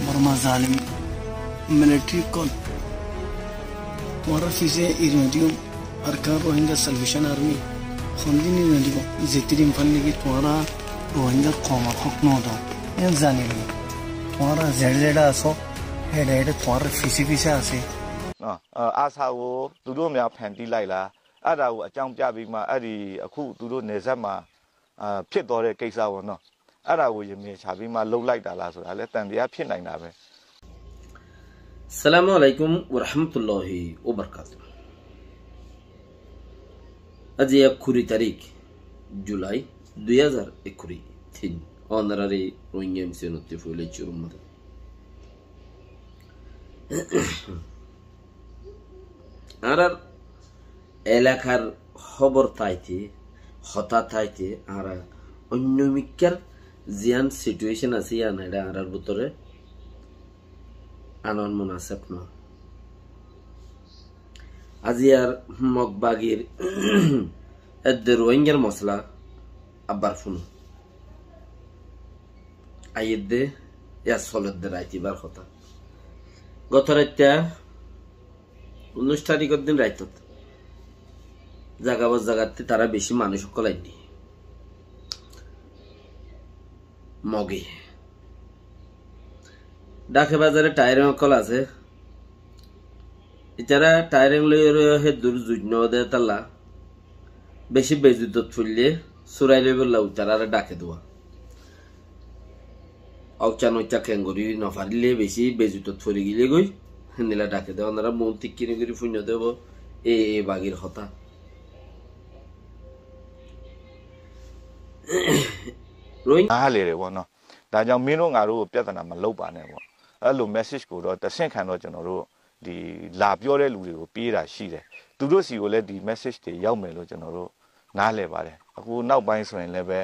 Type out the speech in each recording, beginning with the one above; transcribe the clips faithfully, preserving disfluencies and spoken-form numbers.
Borma zalim military ókkol, tuáñrar fisé irin ódiyum, Arakan Rohingya Salvation Army, hondin irin ódiyum, zettin fan niki tuáñra Rohingya koumor hók no do. Iyan zani lo, tuáñra zere zere asó, héçe héçe tuáñrar fisé fisé asé. Á, á, asáwo, သူတို့များ ဖန်တီးလိုက်လား။ အဲ့ဒါကို အကြောင်းပြပြီးမှ အဲ့ဒီ အခု သူတို့ နယ်စပ်မှာ အာ ဖြစ်သွားတဲ့ ကိစ္စပေါ့နော်။ အဲ့ဒါကို ရည်ရွယ်ချပြီးမှ လုပ်လိုက်တာလားဆိုတာလည်း သံသယ ဖြစ်နိုင်တာပဲ။ Assalamu alaikum warahmatullahi wabarakatuh. Aijja kuri tarík July dui házar ekkuri tin. Ónorari Rohingya M C N ottú foila cúrur mazé añárar elakar hóbor táite, hotá táite, añára oinno mikkár ziyán situation asé, yían eçé añárar bútore anon munaseb no. Aijjar Mog bagir edde Rohingyar mosola abbar fúno. Aiyédde, yá soledde raitibar hotá. Goto raitta, unnúic tarikor din raitot, zaga bor zagattú tará beci manúic ókkol ainné. Moge. Dhake bazare thaireng ókkol asé. Itará thaireng loiyóre hé dur zuit no de talla. Beci bezutot foille surai loibolla itaráre dhake duwa. Okca nokca kengori no farile beci bezutot fori gile goi. Héndilla dhake de, onora muúntu tikkini gori fuinno debo. E, e bagir hotá. Rohingya နားလည်တယ်ပေါ့နော်။ ဒါကြောင့် မင်းတို့ငါတို့ကို ပြဿနာမလုပ်ပါနဲ့ပေါ့။ အဲ့လို message ကိုတော့ တဆင့်ခံတော့ ကျွန်တော်တို့ ဒီ လာပြောတဲ့လူတွေကို ပေးတာရှိတယ်။ သူတို့ဆီကိုလည်း ဒီ message တွေ ရောက်မယ်လို့ ကျွန်တော်တို့ နားလည်ပါတယ်။ အခုနောက်ပိုင်းဆိုရင်လည်းပဲ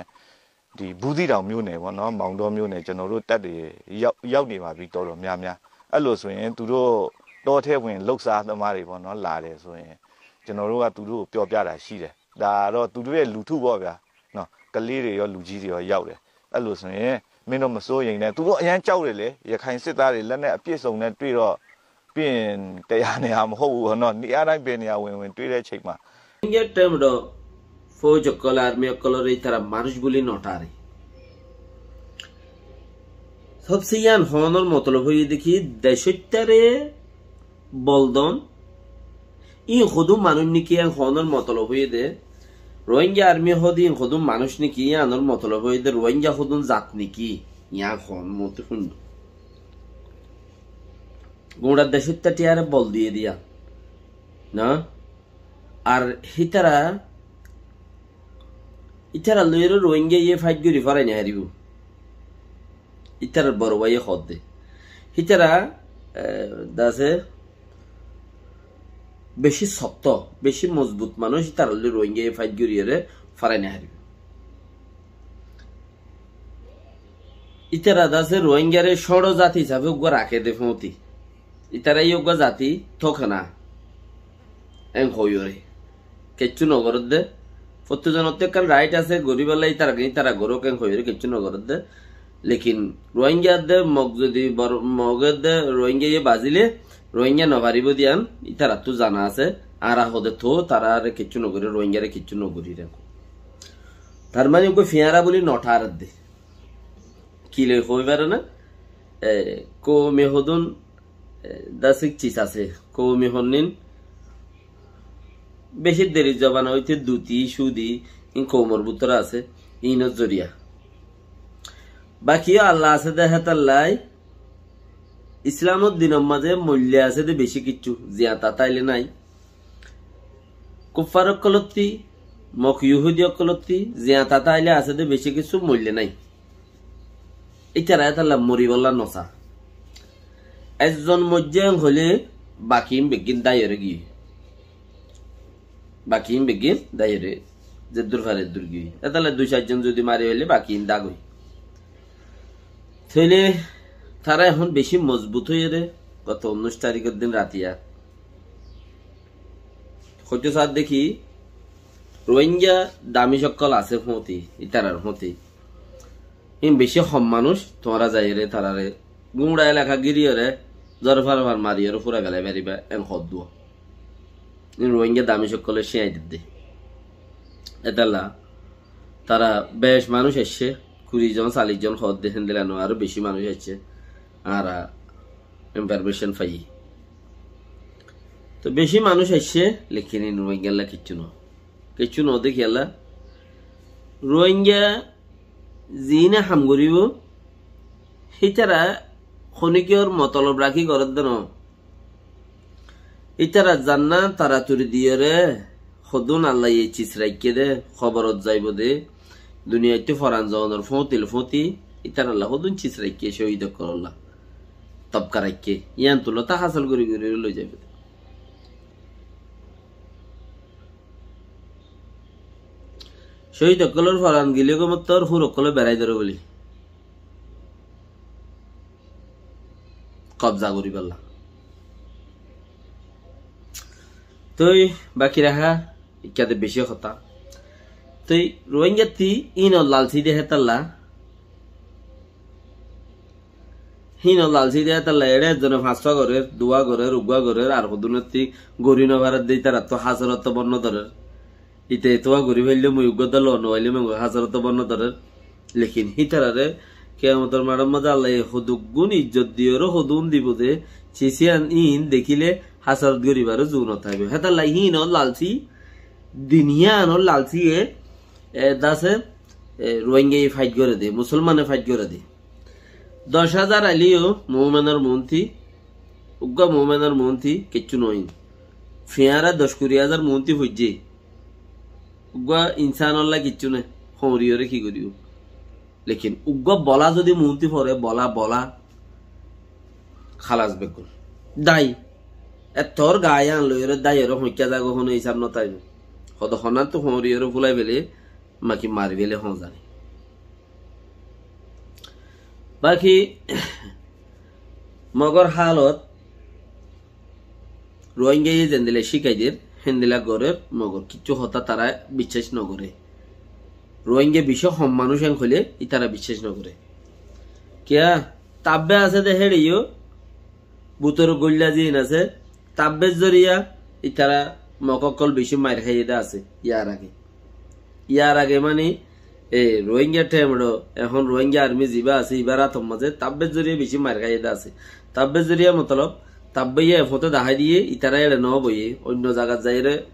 ဒီ ဘူးသီးတောင်မြို့နယ်ပေါ့နော်၊ မောင်တောမြို့နယ် ကျွန်တော်တို့ တပ်တွေ ရောက် ရောက်နေပါပြီ တော်တော်များများ။ အဲ့လိုဆိုရင် သူတို့ တောထဲဝင် လုပ်စားသမားတွေပေါ့နော်၊ လာတယ်ဆိုရင် ကျွန်တော်တို့က သူတို့ကို ပြောပြတာရှိတယ်။ ဒါကတော့ သူတို့ရဲ့ လူထုပေါ့ဗျာနော်။ ကလေးတွေရော လူကြီးတွေရော ရောက်တယ်။ အဲ့လိုဆိုရင် မင်းတို့ မစိုးရိမ်နဲ့။ သူတို့ အရမ်းကြောက်တယ်လေ။ ရခိုင်စစ်သားတွေ လက်နက်အပြည့်စုံနဲ့ တွေ့တော့ ပြီးရင် တစ်ရာ နှစ်ရာ မဟုတ်ဘူးပေါ့နော်။ နေ့အားတိုင်း ဘယ်နေရာ ဝင်ဝင် တွေ့တဲ့အချိန်မှာ Rohingya term do fouj ókkol, army ókkolore itara manúic buli no thare. Sobse yián hoónor motolob óiye de ki, decóittare bol don. Íin hodún manúic niki, yián hoónor motolob óiye de. Rohingya army hoó de íin hodún manúic niki, yiánor motolob óiye de Rohingya hodún zat niki, yián hoón mote fúinno. Guñçar decóitta thiyare bol diye diya. Na? Ar hítara, ítara loiyóre Rohingya ye fight gori farai no faribo. Ítarar boro báiye hoódde. Hítara, e, dase beci sokto, beci mozbut manúic, ítara loi Rohingya ye fight goriyóre farai no faribo. Ítara dase Rohingyare cóñço zati hísafe uggúa raké de fúñti. Ítara yó uggúa zati tóke na. Eng hoiyóre. Kiccú no gorédde. Fottí zonottú ekkán right asé, goríbolla ítara, ítara gorók, eng hoiyóre kiccú no gorédde. Lekin Rohingya edde Mog zodi bor-, Mog edde Rohingya ye bazile, Rohingya no faribó de yián, ítarattú zana asé. Añára hode tó, tarare kiccú no gorí, Rohingyare kiccú no gorí rakó. Tar mane uggúa fiñára buli no tharedde. Ki loi hoi fare na? E, koumi hodún, e, dasik cis asé. Koumi honnín beci deri zobana óite duti, cudi, in koumor bútore asé, inor zoriya. Baki yó Allah asé de hétallai, Islamor dinor mazé moille asé de beci kiccú, ziyata táile nai. Kuffar ókkolottí, Mog Yuhudi ókkolottí, ziyata táile asé de beci kissú moille nai. Ítara hétalla moribolla no sa. Ezzon moijjé hoile bakiin beggín dáiyore giyé. Bakiin beggín dáiyore zeddur fare eddur giyé. Hétalla dui sair zon zodi mari hoile bakiin dá goi. Tóile tara ehón beci mozbut óiye de, goto unnúic tarikor din ratiya. Hoito sar deki, Rohingya damic ókkol asé fúñti, ítarar fúñti. Ín beci hom manúic, tuáñra zaiyóre tarare Gúñça elaka gíriyoré zóre fare fare mariyóre fúrai felai faribá, en hoódde. Ín Ruáingga damíc ókkolé cíañi didde. Étalla tara bec manúic aiccé, kuri zon, callic zon hoódde, héndilla no, aró bicí manúic aiccé. Añára information faiyí. Toi bicí manúic aiccé, lekin ín Ruáinggalla kiccú no. Kiccú no de kiyólla. Ruáingga ziíne ham goríbou, hítara honíkiyór motolob rakí gorédde no. Ítara zanna taraturi diyoré, hodún Allaye cis raikké dé, hoborot zaibou dé, duniyaittú foran zonor fóñtil fóñti, ítaralla hodún cis raikké, cóhid ókkolólla tobka raikké, yíantu lota hásol gorí gorí loi zaibou dé. Cóhid ókkolór foran gilé gom ottór, húr ókkolé berái dóre bóli kobza goríballa. Toi baki raha, ikkáte bicí hotá. Toi Ruáinggattí ínor lalsí de hétalla, hínor lalsí de hétalla, eçé ezzone fañswá gorér, duwá gorér, uggúa gorér, ar hodúnottí gorí nofarér de, ítarattú hásorottú bon nodórer. Ite etuwa gorí faillé mui uggúa dé loo nofaillé mui uggúa, hásorottú bon nodórer. Lekin hítararé kiyamotor maçor mazé Allaye hodún izzot diyoré hodún dibou dé, cis yían ín dekíle hásarot goríbaré zu no táibou. Hétalla hínor lalsí, din yíanor lalsíye, e, dase, e, Ruáinggaye fait goré dé, Musúlmane fait goré dé. Doc házar ailé yó muúmenor muúnti, uggúa muúmenor muúnti kiccú noóin. Fiáñra doc kuri házar muúnti foijjé, uggúa insánolla kiccú né, hoóñriyoré ki goríbou? Lekin uggúa bola zodi muúnti foré, bola, bola, hálas beggún. Dái, ettór gaa yían loiyoré dáiyoré hoñikká zagói honó hísab no táibou. Hodo honáttu hoóñriyoré fúlai félé, maki mari félé hoóñzani. Baki Mogor hálot Ruáinggaye zendilla cíkai der, héndilla gorér, Mogor kiccú hotá tará biccác nogoré. Ruáingga bicí hom manúic en hoilé ítara biccác nogoré. Kiyá? Tabbe asé de héçe yó, bútore goilla ziín asé, tabbe zoriya ítara Mog ókkol bicí mair háiye de asé, yar age. Yar age mani, e, Ruáingga thaim ot, ehón Ruáingga armi zibá asé, ibár átor mazé tabbe zoriya bicí mair háiye de asé. Tabbe zoriya motolob, tabbe yó e foñte dahái diyé, ítara éçe no boiyé, oinno zagat zaiyóre,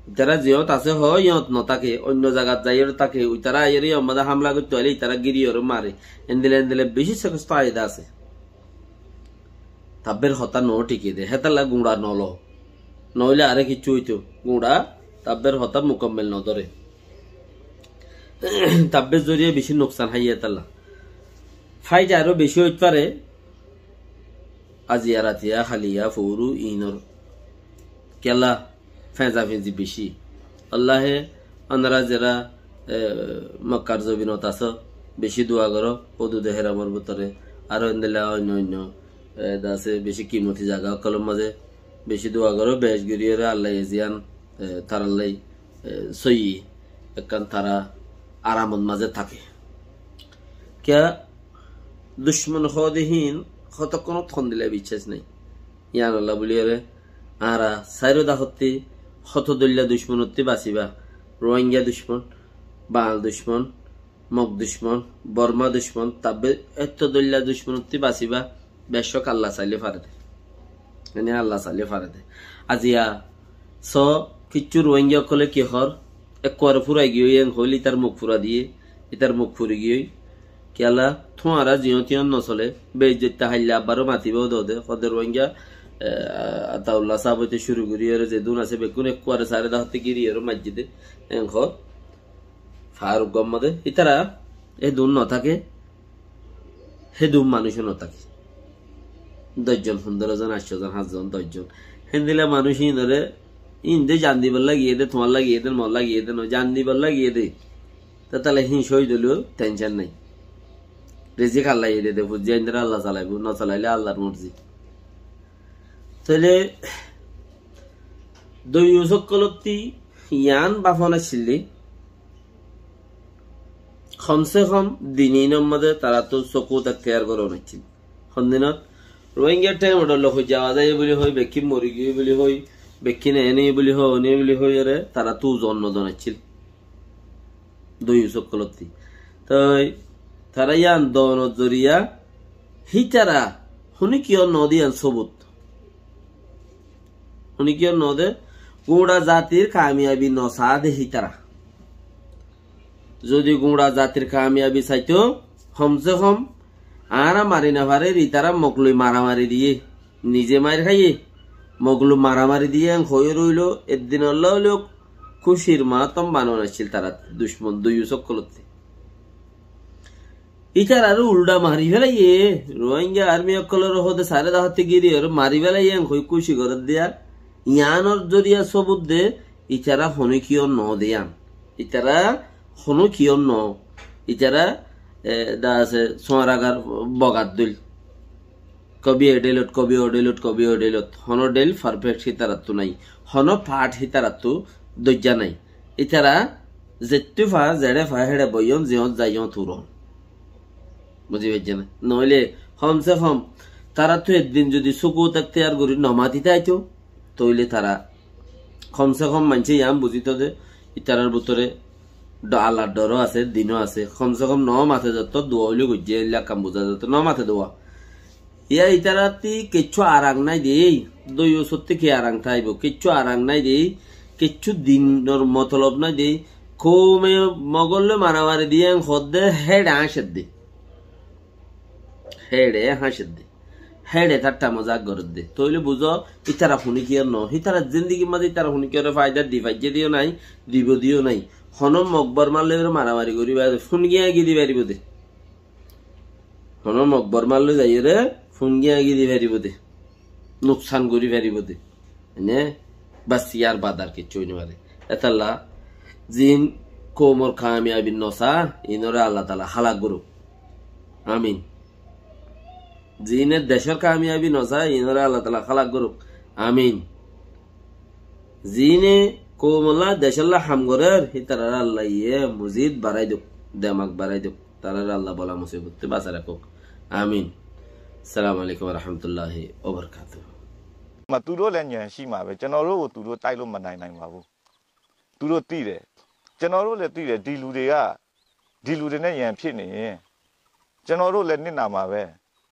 ítara ziyót asé hoó, yót no táke, oinno zagat zaiyóre táke, ítara aiyóre yór mazé hámla goittó ailé ítara gíriyoré mare, endilla endilla bicí sekosto aiyé de asé. Tabber hotá no thíke de, hétalla guñça no lo. Noóile aré kiccú óito, guñça tabber hotá mukammel no dóre. Tabber zoriya bicí nuksan háiye hétalla. Fáida aró bicí óit fare, aziya, ratiya, haliya, fouru, inor. Kiyólla? Feñza feñzi bicí. Allaye onora zera, e, Mokkar zobinot asó, bicí dua goró, hudude heramor bútore, aró endilla oinno oinno, e, dase bicí kimoti zaga ókkolor mazé bicí dua goró, bec goríyoré Allaye ziyan, e, tarallai, e, sóiyi ekkán tara aramot mazé táke. Kiyá? Ducmon hoóde hín hotokkónot hondilla biccác nái. Yíanolla bóliyoré añára sairó dahottí hoto dóilla ducmonottí basibá. Ruáingga ducmon, Bañal ducmon, Mog ducmon, Borma ducmon, tabbe etto dóilla ducmonottí basibá. Beccúa Alla sailé fare de. Mani Alla sailé fare de. Aziya só, kiccú Ruáingga ókkolé ki hoór, ekkuare fúrai giyói en hoóil, ítar muk fura diyé, ítar muk furi giyói. Kiyólla, tuáñra ziyót iyót nosolé, beizzot háille abbaró matibá de, hoóde Ruáingga, e, Ataulla sáb óite cúru goríyoré zedún asé bekkún ekkuare sairó dahottí gíriyoré maijjé de, en hoór. Faruk Gommade, ítara edún no táke, hedún manúic no táke. Doc zon, fundoro zon, añctó zon, háñt zon, doc zon. Héndilla manúic ínoré, ín de zan dibolla giyé de, tuáñlla giyé de, molla giyé de no, zan dibolla giyé de. Te tale hín cóhid óileyo tension nái. Rizik Allaye de de, fuzzi aindóre Alla salaibó, no salailé Allar morzi. Tóile doiyus ókkolótti yián báfon accíl de, Hom se hom din inor modde tarattú sókut ektiyar goron accíl. Hondinot Rohingya thaim odolla hoi zawa zaiye buli hoi, bekkín mori giyé buli hoi, bekkín ene buli hoi, one buli hoi, ere tarattú uzon nodon accíl. Doyus ókkolottí. Toi tara yián donor zoriya hítara honikiyo node yián sobut. Honikiyo node, gura zatir kamiyabi nosa de hítara. Zodi gura zatir kamiyabi saito, hom se hom añára mari no farir, ítara Mog loi maramari diye, nize mair haiye, Mog loi maramari diye, en hoi roilo, eddin olla óilok kúcir matom banon accíl tara ducmon doyus ókkolottí. Ítarare uldha mari felaiye, Rohingya army ókkolore hode sare dahotte giri ore mari felaiye, en hoi kúci gorer diya. Yiánor zoriya sobut de, ítara honikiyo no de yián. Ítara honikiyo no. Ítara, e, da ase suaragar bogar dul. Kobi e dhelot, kobi o dhelot, kobi o dhelot. Hono dhel perfect hítarattú nai. Hono part hítarattú dóijja nai. Ítara zettú fa, zeçe fa, héçe boiyon, ziyót zaiyon turon. Buzi faijjó né? Noile, hom se hom, tarattú eddin zodi sókut ektiyar gori no mati taito, toile tara hom se hom maincé yián buzito de, ítarar bútore do-, Allar doro ase, dino ase, hom se hom no mate zotto, dua óile goijje, illa kam buza zotto, no mate dua. Iya, ítarattí kiccú arang nai de, doyusottí ki arang taibo? Kiccú arang nai de, kiccú dinor motolob nai de, koume Mogor loi maramari diye en hodde, héçe hañcedde. Héçe hañcedde. Héçe tatta mozak goredde. Toile buzo, ítara honikiyor no. Ítara zindigir maze ítara honikiyore faida di faijje diyo nai, dibo diyo nai. Hono Mog Bormar loi maramari gori bade, fun giya gi di faribo de. Hono Mog Bormar loi zaiyore fun giya gi di faribo de. Nuksan gori faribo de. Ene bas yar bad ar kiccu ói no fare. Etalla zin koumor kamiyabir nosa, inore Allah taala halak goruk. Amin. Zine decor kamiyabi nosa, inore Allah taala halak goruk. Amin. Zine koumolla, decolla ham gorer, hítarare Allaye mozid barai duk, demak barai duk. Tarare Allah bola musibottí basai rakuk. Amin. Assalamu alaikum wa rahmatullahi wa barakatuhu. မှသူတို့လည်း ဉာဏ်ရှိမှာပဲ။ ကျွန်တော်တို့ကို သူတို့ တိုက်လို့ မနိုင်နိုင်ပါဘူး။ သူတို့ သိတယ်။ ကျွန်တော်တို့လည်း သိတယ်။ ဒီလူတွေက ဒီလူတွေနဲ့ ရန်ဖြစ်နေရင် ကျွန်တော်တို့လည်း နစ်နာမှာပဲ။